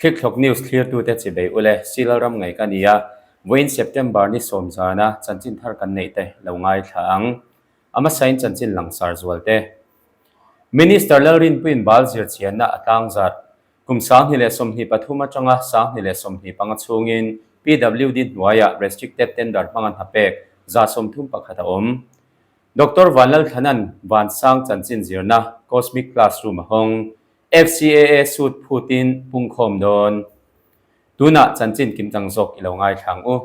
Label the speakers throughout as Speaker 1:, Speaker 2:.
Speaker 1: Thlikthlawk News thlirtute chibei ule Silalram ngaih ka ni a, vawiin September ni sawm zana chanchin thar kan neih te lo ngaithla ang. A hmasain chanchin langsar zual te. Minister Lalrinpuiin bal zirchianna a tlangzarh. Kum 2023 atanga 2025 chhungin PWD hnuaiah restricted tender hmanga hna pek 31% a awm. Doctor Vanlalthlana'n Vansang chanchin zirna Cosmic Classroom a hawng. FCAA suit phutin pungkhawm dawn. Tunah chanchin kimchang zawk i lo ngaithla ang u.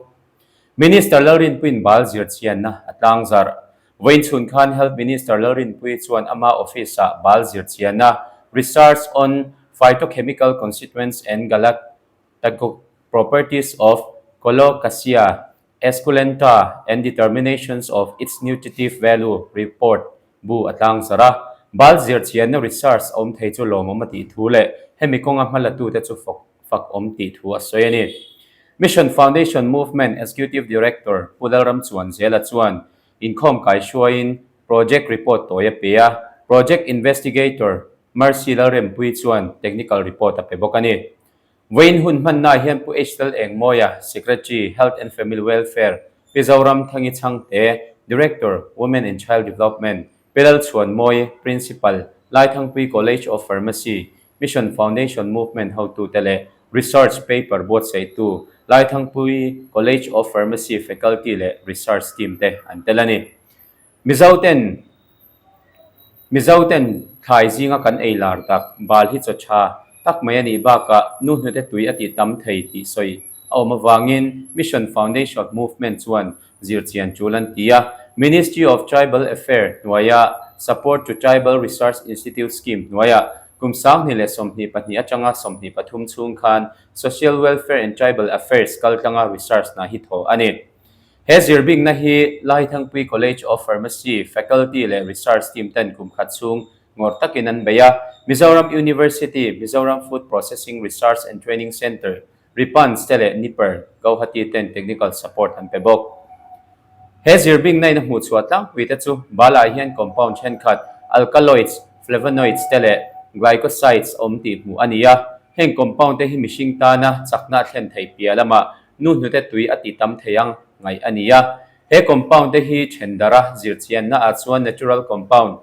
Speaker 1: Minister Lalrinpuiin bal zirchianna a tlangzarh. Vawiin chhun khan Health Minister Lalrinpui chuan ama office-ah bal zirchianna Research on Phytochemical Constituents and Galactagogue Properties of Colocasia Esculenta and Determinations of its Nutritive Value report bu a tlangzarh a, bal zirchianna research a awm thei chu lawmawm a tih thu leh hemi kawnga hmalatute chu fawk fak awm tih thu a sawi a ni. Mission Foundation Movement Executive Director Pu Lalramchuanzela chuan inkhawm kaihruaiin project report tawi a pe a, Project Investigator Mercy Lalrempuii chuan technical report a pe bawk a ni. Vawiin hun hmannaah hian Pu H Lal Engmawia, Secretary, Health and Family Welfare, Pi Zoram Thangi Chhangte, Director, Women and Child Development, Pi Lal Chhuanmawi, Principal, Laithangpui College of Pharmacy, Mission Foundation Movement hotute leh Research Paper buatsaihtu Laithangpui College of Pharmacy Faculty leh Research Team te an tel a ni. Mizoten Mizoten thlai zinga kan ei lar tak bal hi chaw tha tak mai a nih bakah nu hnute tui a tih tam thei tih sawi a awm avangin Mission Foundation Movement chuan zirchian tul an ti a. Ministry of Tribal Affair hnuaia Support to Tribal Research Institute Scheme hnuaiah kum 2022 atanga 23 chhung khan Social Welfare and Tribal Affairs kaltlanga research hna hi thawh a ni. He zirbikna hi Laithangpui College of Pharmacy Faculty leh Research team ten kum khat chhung ngawrh takin an bei a. Mizoram University, Mizoram Food Processing Research and Training Centre, RIPANS te leh NIPER, Gauhati ten technical support an pe bawk. He zirbikna in a hmuhchhuah tlangpui te chu Bala hian compound thenkhat, alkaloids, flavonoids te leh glycosides awm tih hmuh a ni a. Heng compound te hi mihring tana chakna a thlen theih piah lamah Nu hnute tui a ti tam thei ang ngaih a ni a. He compound te hi then darh a zirchianna ah chuan natural compound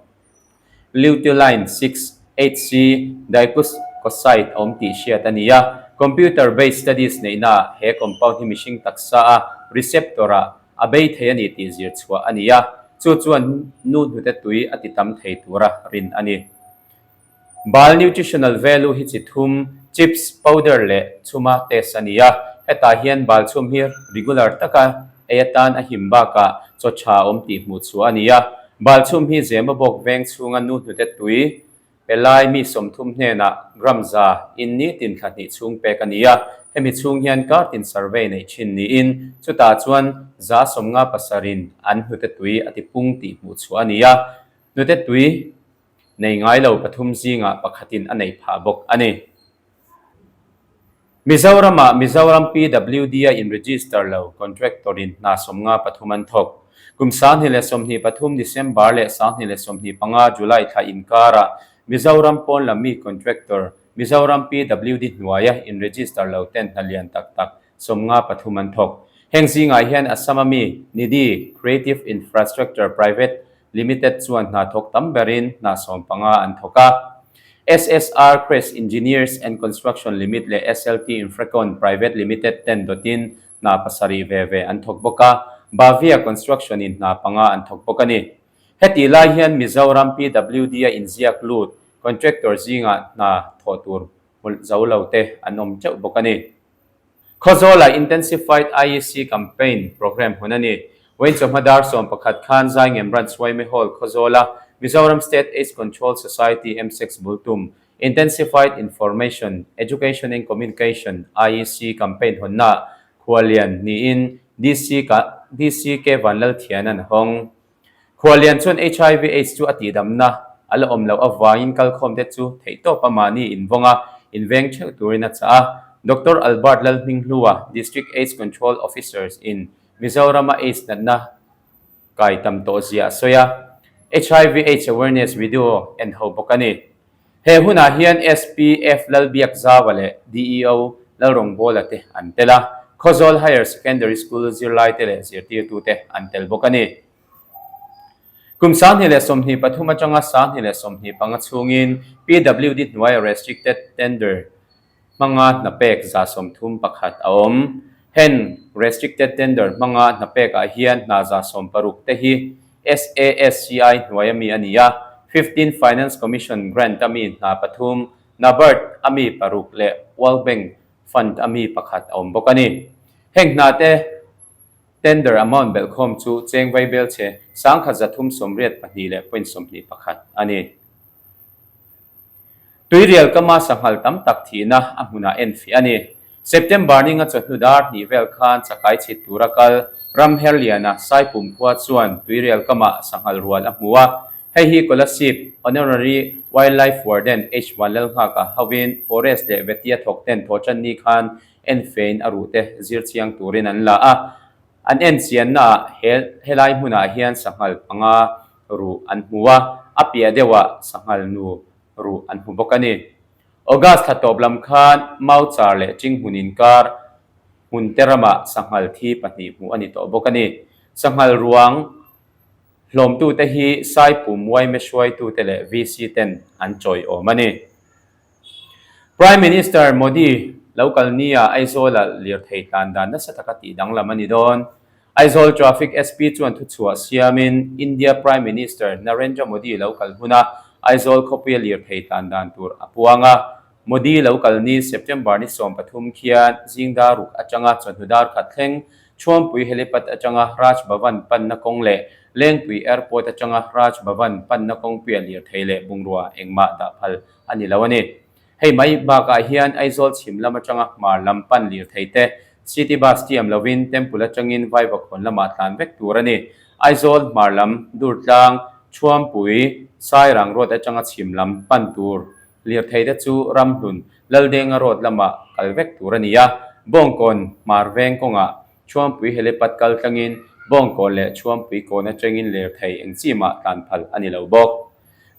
Speaker 1: luteoline 6, HC dicuscoside a awm tih hriat a ni a. Computer based studies neihna ah he compound hi mihring taksa a receptor ah a bei thei a ni tih zir chhuah a ni a. Chu chuan nu hnute tui a ti tam thei tura rin a ni. Bal nutritional value hi chi thum, chips, powder leh chhuma test a ni a. Hetah hian bal chhum hi regular taka ei atan a him bakah chaw tha a awm tih hmuh chhuah a ni a. Bal chhum hi Zemabawk veng chhunga nu hnute tui pe lai mi 30 hnenah gram za in nitin thla hnih chhung pek a ni a. Hemi chhung hian kar tin survey neih thin niin chutah chuan 57% in an hnute tui a ti pung tih hmuh chhuah a ni a. Hnute tui Nei ngai lo pathum zingah pakhatin a neih phah bawk a ni. Mizoramah Mizoram PWD-a in-register lo contractor-in hna 53 an thawk. Kum 2023 December leh 2025 July thla inkarah Mizoram pawn lam mi contractor Mizoram PWD hnuaia in-register lo ten hna lian tak tak 53 an thawk. Heng zingah hian Assam-a mi Nidhi Creative Infrastructure Private Limited chuan hna thawk tam berin hna 15 an thawk a. SSR Crest Engineers and Construction Limit leh SLT Infracon Private Limited ten dawtin hna 7 ve ve an thawk bawk a, Bavia Construction in hna 5 an thawk bawk a ni. Hetih lai hian Mizoram PWD-a inziak lut contractor zingah hna thawh tur hmulh zo lo te an awm teuh bawk a ni. Khawzawla Intensified IEC Campaign Programme hun a ni. Vawiin chawhma dar 11 khan Zaingem Branch Yma Hall Khawzawla Mizoram State AIDS Control Society MSEX bultum Intensified Information, Education and Communication, IEC, Campaign hawnna Khualian niin DC DC K Vanlalthian an hawng. Khualian chuan HIV AIDS chu a tihdamna a la awm loh avangin kalkhawmte chu theihtawp a mahni invawng a, inveng theuh turin a chah a. Doctor Albert Lalhminghlua, District AIDS Control Officers in Mizorama AIDS natna kai tam tawh zia a sawi a. HIV AIDS Awareness video en ho bawk a ni. He hunah hian SPF Lalbiakzaua leh DEO Lalrawngbawla te an tel a, Khawzawl Higher Secondary School zirlaite leh zirtirtute an tel bawk a ni. Kum 2023 atanga 2025 chhungin PWD hnuaia Restricted Tender hmanga hna pek 31 a awm. Heng Restricted Tender hmanga hna pekah hian hna 60 te hi SASCI hnuaia mi a ni a, 15 Finance Commission Grant a mi hna pathum, NABARD a mi paruk leh World Bank Fund a mi pakhat a awm bawk a ni. Heng hna te tender amount belhkhawm chu cheng vaibelchhe 1382.21 a ni. Tuirial kama sanghal tam tak thihna a hmunah enfiah a ni. September ninga chawhnu dar hnih vel khan chakai chhit tura kal Ramherliana Saipum khua chuan Tuirial kama sanghal rual a hmu a. Hei hi Kolasib Honorary Wildlife Warden H Vanlalnghaka hovin Forest leh Vetia thawk ten thawhtanni khan enfein a ruhte zir chiang turin an la a. An enchiannaah he helai hmunah hian sanghal panga ruh an hmu a, a piah deuhah sanghal nu ruh an hmu bawk a ni. August thla tawp lam khan Mauchar leh Chinghmun inkar hmun te ramah sanghal thi pahnih hmuh a ni tawh bawk a ni. Sanghal ruang hlawmtute hi Saipum yma hruaitute leh VC ten an chawiawm a ni. Prime Minister Modi lo kal nia Aizawl-a lirthei tlan dan nasa taka tih danglam a ni dawn. Aizawl Traffic SP chuan thuchhuah siamin India Prime Minister Narendra Modi lo kal huna Aizawl khawpuia lirthei tlan dan tur a puang a. Modi lo kal ni September ni 13 khian zing dar ruk atanga chawhnu dar khat thleng Chhuampui Helipad atanga Raj Bhavan panna kawng leh Lengpui Airport atanga Raj Bhavan panna kawngpuia lirthei leh bungrua engmah dah phal a ni lo a ni. Hei mai bakah hian Aizawl chhim lam atanga hmar lam pan lirthei te City Bus tiam lovin Temple atangin Vaivakhawn lamah tlan vek tur a ni. Aizawl hmar lam Durtlang, Chhuampui, Sairang Road atanga chhim lam pan tur lirthei te chu Ramhlun, Laldenga Road lamah kal vek tur a ni a. Bawngkawn hmar veng kawngah Chhuampui helipad kal tlangin Bawngkawn leh Chhuampui kawn atangin lirthei eng chi mah tlan phal a ni lo bawk.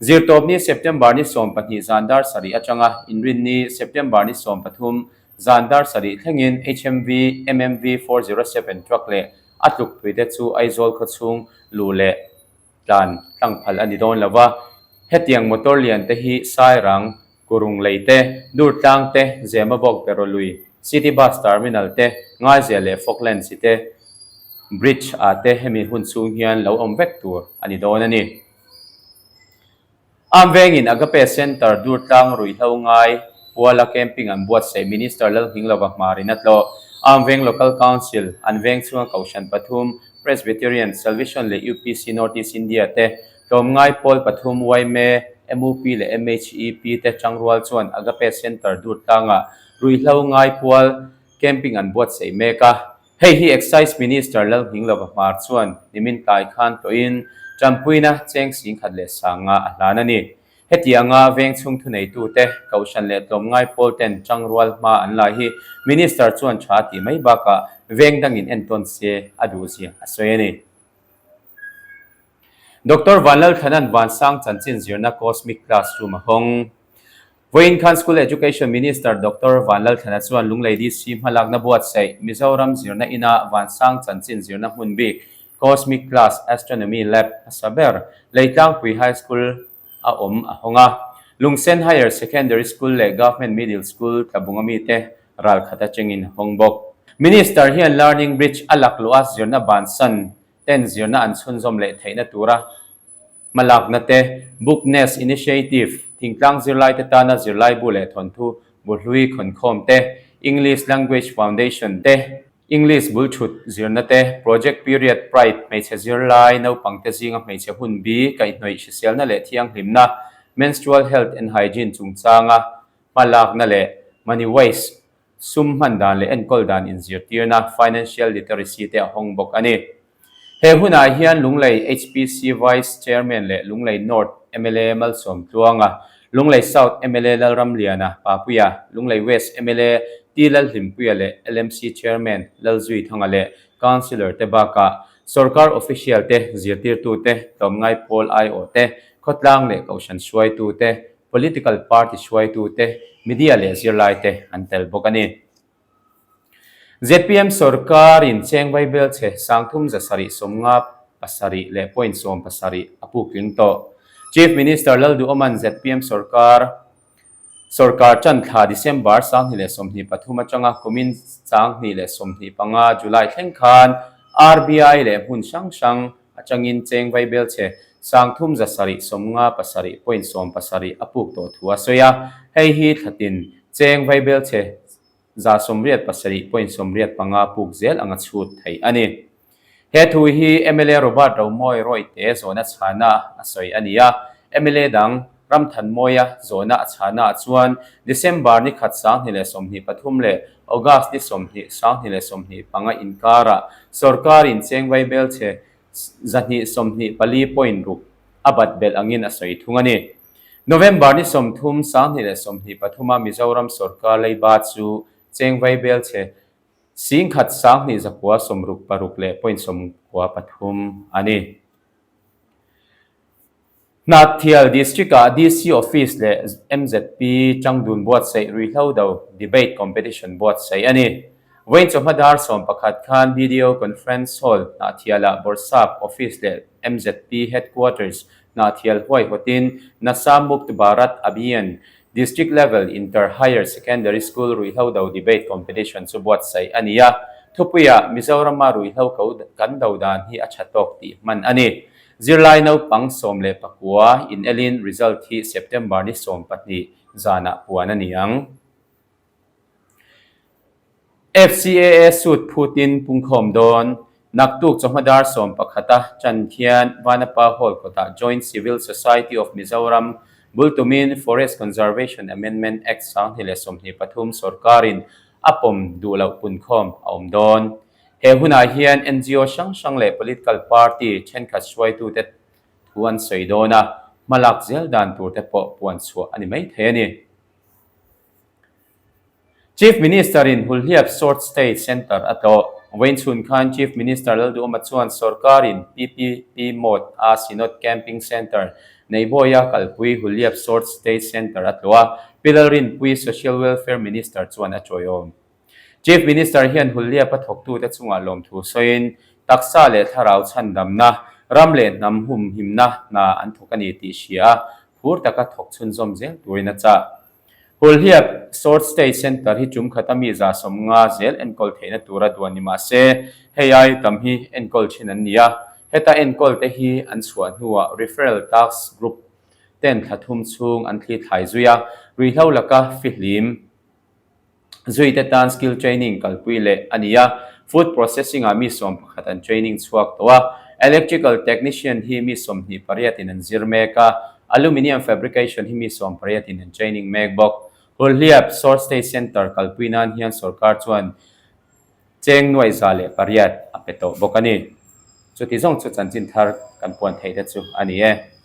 Speaker 1: Zirtawpni September ni 12 zan dar sarih atanga Inrinni September ni 13 zan dar sarih thlengin HMV MMV 407 truck leh a tlukpuite chu Aizawl khawchhung luh leh tlan tlang phal a ni dawn lo va. Hetiang motor lian te hi Sairang, Kurung lei te, Durtlang te, Zemabawk Perolui, City Bus Terminal te, Ngaiziah leh Falklands te Bridge ah te hemi hun chhung hian lo awm vek tur a ni dawn a ni. Am vengin Agape Centre Durtlang ruihhlo ngai Puala camping an buatsaih Minister Lalnghinglova hmarin a tlawh. Am veng Local Council an veng chhunga Kohhran pathum, Presbyterian, Salvation leh UPC North East India te tlawmngai pawl pathum yma, MUP leh MHEP te tangrual chuan Agape Centre Durtlangah ruihhlo ngai pual camping an buatsaih mek a. Hei hi Excise Minister Lalnghinglova Hmar chuan nimin tlai khan tawhin tanpuina cheng singkhat leh sanga a hlan a ni. Hetianga veng chhung thuneitute, Kohhran leh tlawmngai pawl ten tangrual hma an lai hi Minister chuan tha tih mai bakah veng dangin entawn se a duhzia a sawi a ni. Doctor Vanlalthlana'n Vansang chanchin zirna Cosmic Classroom a hawng. Vawiin khan School Education Minister Doctor Vanlalthlana chuan Lunglei DC hmalakna buatsaih Mizoram zirna ina Vansang chanchin zirna hmun bik Cosmic Class Astronomy Lab hmasa ber Leitlangpui High School a awm a hawng a. Lungsen Higher Secondary School leh Government Middle School Tlabunga mite ralkhat atangin a hawng bawk. Minister hian Learning Bridge a lakluh a zirna bansan ten zirna an chhunzawm leh theihna tura Hmalakna te, Book Nest Initiative, thingtlang zirlaite tana zirlaibu leh thawnthu buhlui khawnkhawm te, English Language Foundation te, English bulthut zirna te, Project Period Pride hmeichhe zirlai naupangte zinga hmeichhe hun bi kaihhnawih hriselna leh thianghlimna, Menstrual Health and Hygiene chungchanga hmalakna leh Money Wise sum hman dan leh enkawl dan inzirtirna, Financial Literacy, te a hawng bawk a ni. He hunah hian Lunglei HPC Vice Chairman leh Lunglei North mla Malsawm Tluanga, Lunglei South mla Lalramliana Papuia, Lunglei West mla T Lalhlimpuia leh LMC Chairman Lalzuithanga leh Councillor te bakah Sorkar official te, zirtirtu te, tlawmngai pawl aiawh te, khawtlang leh kohhran hruaitu te. political party hruaitute, media leh zirlaite an tel bawk a ni. Zpm sorkarin cheng vaibelchhe 3757 leh point 70 a puk tling tawh. Chief Minister Lalduhoma'n zpm sorkar sorkar tan thla December 2023 atanga kumin 2025 July thleng khan RBI leh hmun hrang hrang atangin cheng vaibelchhe 3757 point 70 a puk tawh thu a sawi a. Hei hi thlatin cheng vaibelchhe 87 point 85 puk zel anga chhut theih a ni. He thu hi mla Robert Romawi Royte zawhna chhana a sawi a ni a, mla dang Ramthanmawia zawhna a chhana ah chuan December ni khat 2023 leh August ni 20 2025 inkarah sorkarin cheng vaibelchhe 224 point ruk a bat belh angin a sawi thung a ni. November ni 30 2023 a Mizoram sorkar leiba chu cheng vaibelchhe 10 966 leh point 93 a ni. Hnahthial District-ah DC Office leh MZP Changdun buatsaih ruihhlo do debate competition buatsaih a ni. Vawiin chawhma dar 11 khan BDO Conference Hall Hnahthialah Bawrhsap Office leh MZP Headquarters Hnahthial huaihawtin Nasha Mukt Bharat Abhiyan District Level Inter Higher Secondary School ruihhlo do debate competition chu buatsaih a ni a. Thupuiah Mizorama ruihhlo ko kan do dan hi a tha tawk tih hman a ni. Zirlai naupang 19 inelin result hi September ni 12 zanah puan a ni ang. FCAA suit phutin pungkhawm dawn. Naktuk chawhma dar 11 a tan khian Vanapa Hall kawtah Joint Civil Society of Mizoram bul tumin Forest Conservation Amendment Act 2023 sorkarin a pawm duh loh punkhawm a awm dawn. He hunah hian ngo hrang hrang leh political party thenkhat hruaitute thu an sawi dawn a, hmalak zel dan turte pawh puan chhuah a ni mai thei a ni. Chief Minister-in Hulhliap Short Stay Centre a tlawh. Vawiin chhun khan Chief Minister Lalduhoma chuan sorkarin PPP mode a Synod Camping Centre Neihbawia kalpui Hulhliap Short Stay Centre a tlawh a, Pi Lalrinpuii Social Welfare Minister chuan a tawiawm. Chief Minister hian Hulhliapa thawktute chungah lawmthu sawiin, taksa leh thlarau chhandamna, ram leh hnam humhimna hna an thawk a ni tih hria a, phur taka thawk chhunzawm zel turin a chah. Hulhliap Short Stay Centre hi tum khata mi 150 zel enkawl theihna tura duan ni mah se, hei ai tam hi enkawl thin an ni a. Heta enkawl te hi an chhuah hnuah Referral Task Group ten thla thum chhung an thli thlai zui a, ruihhlo laka fihlim Zuite tan skill training kalpui leh a ni a, food processing ah mi 11 an training chhuak tawh a, electrical technician hi mi 28 in an zir mek a, aluminium fabrication hi mi 18 in an training mek bawk. Hulhliap Short Stay Centre kalpui nan hian sorkar chuan cheng 108 a pe tawh bawk a ni. Chuti zawng chu chanchin thar kan puan theih te chu a ni e.